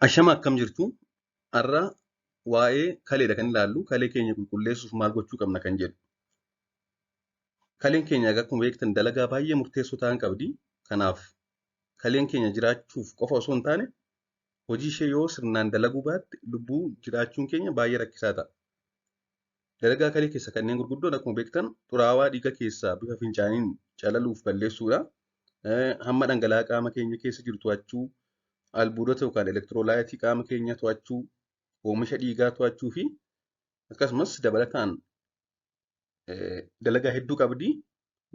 Ashama akkam jirtu? Har'a waa'ee kaleedha kan ilaallu. Kalee keenya qulqulleessuuf maal gochuu qabna kan jedhu. Kaleen keenya akkuma beektan dalagaa baay'ee murteessoo ta'an qabdi. Kanaaf kaleen keenya jiraachuuf qofa osoo hin taane hojii ishee yoo sirnaan dalaguu baatte lubbuu jiraachuun keenya baay'ee rakkisaa ta'a. Dalagaa kalee keessa kanneen gurguddoon akkuma beektan xuraawaa dhiiga keessaa bifa fincaaniin calaluuf balleessuudha. Hamma dhangala'aa qaama keenya keessa jiru to'achuu, albuudota yookaan elektiroolaayitii qaama keenyaa to'achuu, oomisha dhiigaa to'achuu fi akkasumas dabalataan dalagaa hedduu qabdi.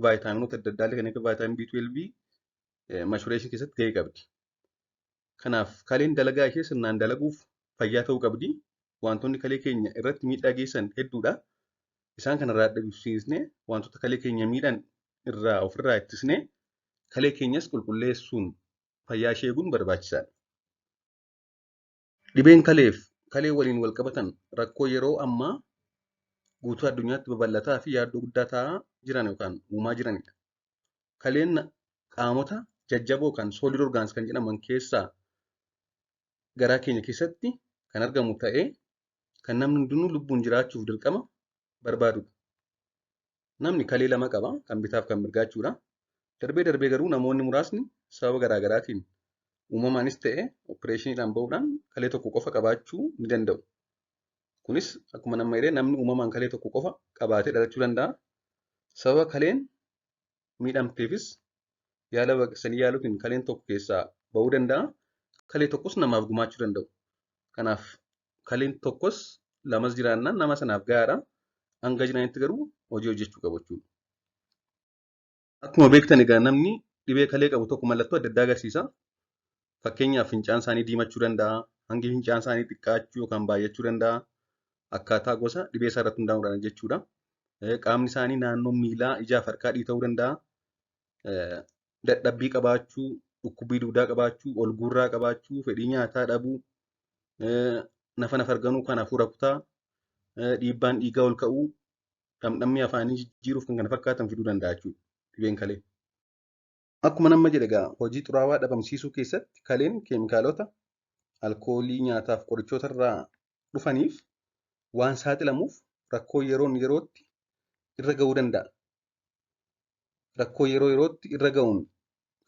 Vaayitaaminoota adda addaa kan akka vaayitaamin B12 maturation keessatti gahee qabdi. Kanaaf kaleen dalagaa ishee sirnaan dalaguuf fayyaa ta'uu qabdi. Wantoonni kalee keenya irratti miidhaa geessan hedduudha. Isaan kanarraa dhabamsiisnee wantoota kalee keenya miidhan irraa ofirraa ittisnee kalee keenyas qulqulleessuun fayyaa ishee eeguun barbaachisaadha. Dhibeen kaleef kalee waliin wal qabatan rakkoo yeroo ammaa guutuu addunyaatti babal'ataa fi yaaddoo guddaa ta'aa jiran yookaan uumaa jiranidha. Kaleen qaamota jajjaboo kan solid organs kan jedhaman keessaa garaa keenya keessatti kan argamu ta'ee kan namni hundinuu lubbuun jiraachuuf dirqama barbaadudha. Namni kalee lama qaba, kan bitaaf kan mirgaa jechuudha. Darbee darbee garuu namoonni muraasni sababa garaa garaatiin uumamaanis ta'e opereeshiniidhaan bahuudhaan kalee tokko qofa qabaachuu ni danda'u. Kunis akkuma nama jedhee namni uumamaan kalee tokko qofa qabaatee dhalachuu danda'a. Sababa kaleen miidhamteefis yaala baqaqsanii yaaluutiin kaleen tokko keessaa bahuu danda'a. Kalee tokkos namaaf gumaachuu danda'u. Kanaaf kaleen tokkos lamas jiraannaan nama sanaaf gahaadha. Hanga jiranitti garuu hojii hojjechuu qabu jechuudha. Akkuma beektan egaa namni dhibee kalee qabu tokko mallattoo adda addaa agarsiisa. Fakkeenyaaf fincaan isaanii diimachuu danda'a, hangi fincaan isaanii xiqqaachuu yookaan baay'achuu danda'a. Akkaataa gosa dhibee isaa irratti hundaa'uudhaan jechuudha. Qaamni isaanii naannoo miilaa, ijaaf harkaa dhiita'uu danda'a. Dadhabbii qabaachuu, dhukkubbii dugdaa qabaachuu, ol guurraa qabaachuu, fedhii nyaataa dhabuu, nafa nafa arganuu kan hafuura kutaa, dhiibbaan dhiigaa ol ka'uu, dhamdhamni afaanii jijjiiruuf kan kana fakkaatan fiduu danda'a jechuudha dhibeen kalee. Akkuma nama jedhe egaa hojii xuraawaa dhabamsiisuu keessatti kaleen keemikaalota alkoolii nyaataaf qorichoota irraa dhufaniif waan saaxilamuuf rakkoo yeroon yerootti irra ga'uu danda'a. Rakkoo yeroo yerootti irra ga'uun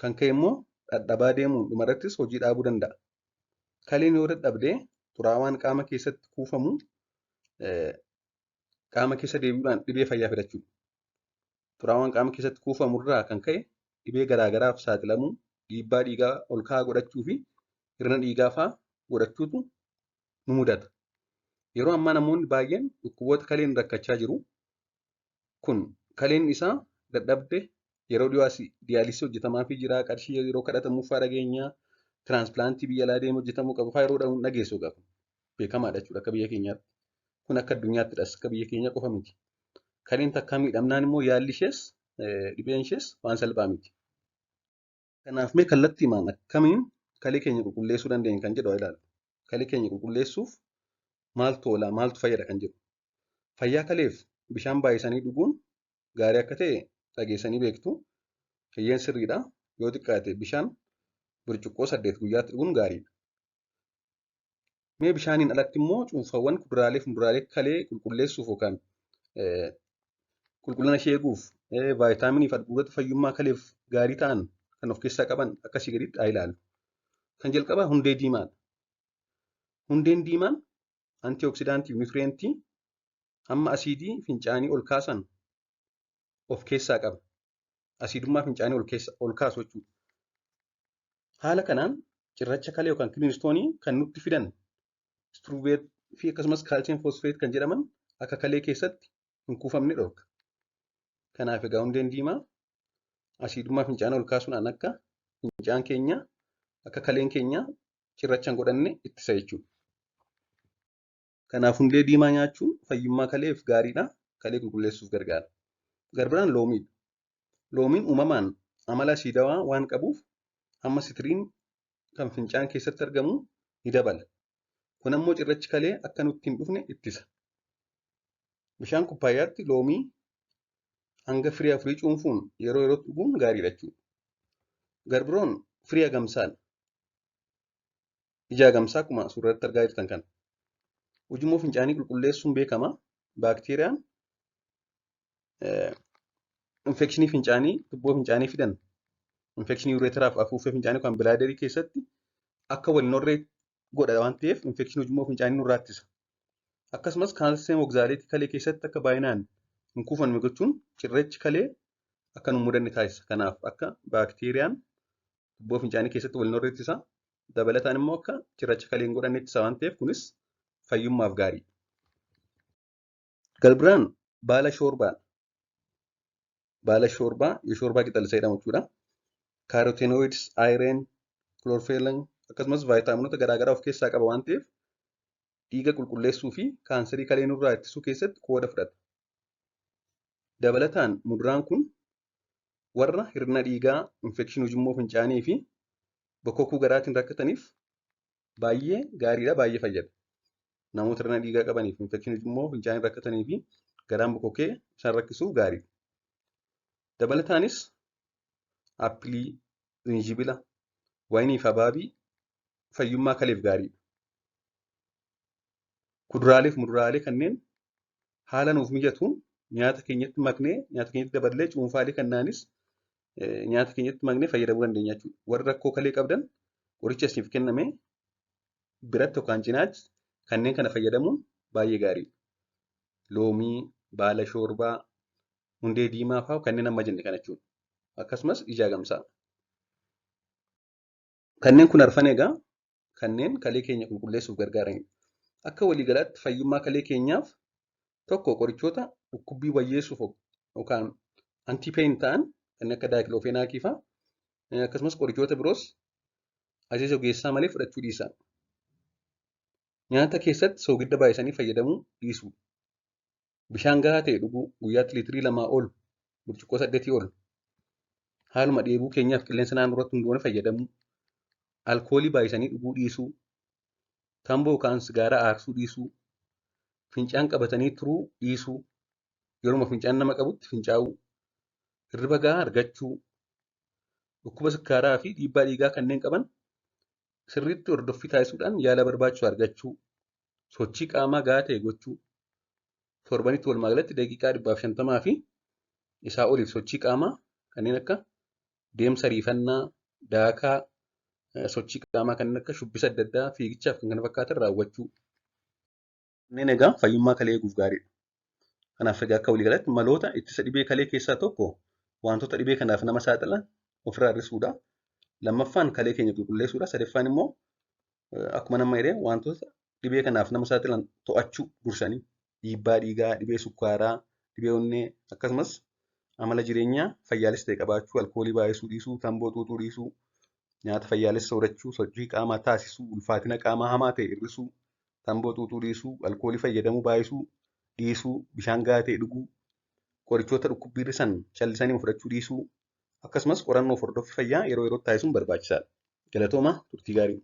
kan ka'e immoo dadhabaa deemuun dhumarrattis hojii dhaabuu danda'a. Kaleen yoo dadhabdee xuraawaan qaama keessatti kuufamu qaama keessa deebi'uudhaan dhibee fayyaa fidachuudha. Xuraawaan qaama keessatti kuufamu irraa kan ka'e dhibee garaagaraaf saaxilamuu, dhiibbaa dhiigaa ol ka'aa godhachuu fi hir'ina dhiigaa fa'aa godhachuutu nu mudata. Yeroo ammaa namoonni baay'een dhukkuboota kaleen rakkachaa jiru. Kun kaleen isaa dadhabde yeroo dhiyoo asii diyaalisii hojjetamaafii jira, qarshii yeroo kadhatamuuf fa'aa dhageenya, tiraanspilaantii biyya alaa deemee hojjetamuu qabu fa'aa yeroo dhageessu qabu. Beekamaadha jechuudha akka biyya keenyaatti. Kun akka addunyaattiidhas akka biyya keenya qofa miti. Kaleen takkaa miidhamnaan immoo yaalli ishees dhibeen ishees waan salphaa miti. Kanaaf mee kallattiimaan akkamiin kalee keenya qulqulleessuu dandeenya kan jedhu haa ilaallu. Kalee keenya qulqulleessuuf maaltu oola, maaltu fayyada kan jedhu. Fayyaa kaleef bishaan baay'isanii dhuguun gaarii akka ta'e dhageessanii beektu. Fayyeen sirriidha. Yoo xiqqaate bishaan burcuqqoo 8 guyyaatti dhuguun gaariidha. Mee bishaaniin alatti immoo cuunfawwan kuduraalee fi muduraalee kalee qulqulleessuuf yookaan qulqullina ishee eeguuf vaayitaaminii fi albuudota fayyummaa kaleef gaarii ta'an kan of keessaa qaban akkasii gaditti haa ilaallu. Kan jalqabaa hundee diimaadha. Hundeen diimaan antioksidaantii fi niwutiriyentii hamma asiidii fincaanii ol kaasan of keessaa qaba. Asiidummaa fincaanii ol kaasu jechuudha. Haala kanaan cirracha kalee yookaan kiliinistoonii kan nutti fidan istruuveet fi akkasumas kaalsiyem fosfeet kan jedhaman akka kalee keessatti hin kuufamne dhorka. Kanaaf egaa hundeen diimaa asiidummaa fincaanii ol kaasuudhaan akka fincaan keenya akka kaleen keenya cirracha hin godhanne ittisa jechuudha. Kanaaf hundee diimaa nyaachuun fayyummaa kaleef gaariidha. Kalee qulqulleessuuf gargaara. Garbiraan loomiidha. Loomiin uumamaan amala asiidawaa waan qabuuf hamma sitiriin kan fincaan keessatti argamu ni dabala. Kun ammoo cirrachi kalee akka nutti hin dhufne ittisa. Bishaan kubbaayyaatti loomii hanga firii 4 cuunfuun yeroo yerootti dhuguun gaariidha jechuudha. Garbiroon firii agamsaadha. Ija agamsaa akkuma suuratti argaa jirtan kana. Ujummoo fincaanii qulqulleessuun beekama. Baakteeriyaan infekshinii fincaanii tuubboo fincaanii fidan infekshinii ureeteraaf afuuffee fincaanii yookaan bilaaderii keessatti akka wal hin horree godha waan ta'eef infekshinii ujummoo fincaanii nurraa ittisa. Akkasumas kaalsiyeem ogzaaleetii kalee keessatti akka baay'inaan hin kuufamne gochuun cirrachi kalee akka nu mudanne taasisa. Kanaaf akka baakteeriyaan tuubboo fincaanii keessatti wal hin horree ittisa. Dabalataan immoo akka cirracha kalee hin godhanne ittisa waan ta'eef kunis fayyummaaf gaarii. Galbiraan baala shoorbaadha. Baala shoorbaa shoorbaa qixalisa jedhamu jechuudha. Kaarotenoids, iron, chlorophyll akkasumas vaayitaaminoota garaagaraa of keessaa qaba waan ta'eef dhiiga qulqulleessuu fi kaanserii kalee nurraa ittisuu keessatti qooda fudhata. Dabalataan muduraan kun warra hir'ina dhiigaa, infekshinii ujummoo fincaanii fi bokokkuu garaatiin rakkataniif baay'ee gaariidha, baay'ee fayyada. Namoota hir'ina dhiigaa qabaniif, infekshinii ujummoo fincaanii rakkatanii fi garaan bokokkee isaan rakkisuuf gaariidha. Dabalataanis appilii, zinjibila, wayinii fi habaabii fayyummaa kaleef gaariidha. Kuduraalee fi muduraalee kanneen haala nuuf mijatuun nyaata keenyatti maknee nyaata keenyatti daballee cuunfaalee kannaanis nyaata keenyatti maknee fayyadamuu dandeenya jechuudha. Warri rakkoo kalee qabdan qoricha isiniif kenname biratti yookaan cinaachi kanneen kana fayyadamuun baay'ee gaariidha. Loomii, baala shoorbaa, hundee diimaa fa'aa kanneen amma jenne kana jechuudha. Akkasumas ija agamsaa. Kanneen kun arfan egaa kanneen kalee keenya qulqulleessuuf gargaaranidha. Akka waliigalaatti fayyummaa kalee keenyaaf tokko qorichoota dhukkubbii wayyeessuuf yookaan antiipeen ta'an kanneen akka daayikiloofeenaakii fa'aa akkasumas qorichoota biroos ajaja ogeessaa malee fudhachuu dhiisaa. Nyaata keessatti soogidda baay'isanii fayyadamuu dhiisuu. Bishaan gahaa ta'e dhuguu guyyaatti liitirii 2 ol burcuqqoo 8 ol. Haaluma dheebuu keenyaaf qilleensa naannoo irratti hundoofne fayyadamuu. Alkoolii baay'isanii dhuguu dhiisuu. Tamboo yookaan sigaaraa aarsuu dhiisuu. Fincaan qabatanii turuu dhiisuu. Yeruma fincaan nama qabutti fincaa'uu. Hirriba gahaa argachuu. Dhukkuba sukkaaraa fi dhiibbaa dhiigaa kanneen qaban sirriitti hordoffii taasisuudhaan yaala barbaachisu argachuu. Sochii qaamaa gahaa ta'e gochuu. Torbanitti walumaa galatti daqiiqaa 150 fi isaa oliif sochii qaamaa kanneen akka deemsa ariifannaa, daakaa, sochii qaamaa kanneen akka shubbisa adda addaa, fiigichaaf kan kana fakkaatan raawwachuu. Kanneen egaa fayyummaa kalee eeguuf gaariidha. Kanaaf egaa akka waliigalaatti maloota ittisa dhibee kalee keessaa tokko wantoota dhibee kanaaf nama saaxilan ofirraa hir'isuudha. Lammaffaan kalee keenya qulqulleessuudha. Sadaffaan immoo akkuma nama jedhee wantoota dhibee kanaaf nama saaxilan to'achuu dursanii dhiibbaa dhiigaa, dhibee sukkaaraa, dhibee onnee akkasumas amala jireenyaa fayyaalessa ta'e qabaachuu, alkoolii baay'isuu dhiisuu, tamboo xuuxuu dhiisuu, nyaata fayyaalessa soorachuu, sochii qaamaa taasisuu, ulfaatina qaamaa hamaa ta'e hir'isuu, tamboo xuuxuu dhiisuu, alkoolii fayyadamuu baay'isuu dhiisuu, bishaan gahaa ta'e dhuguu, qorichoota dhukkubbii hir'isan callisanii fudhachuu dhiisuu, akkasumas qorannoo fi hordoffii fayyaa yeroo yerootti taasisuun barbaachisaadha. Galatooma turtii gaarii.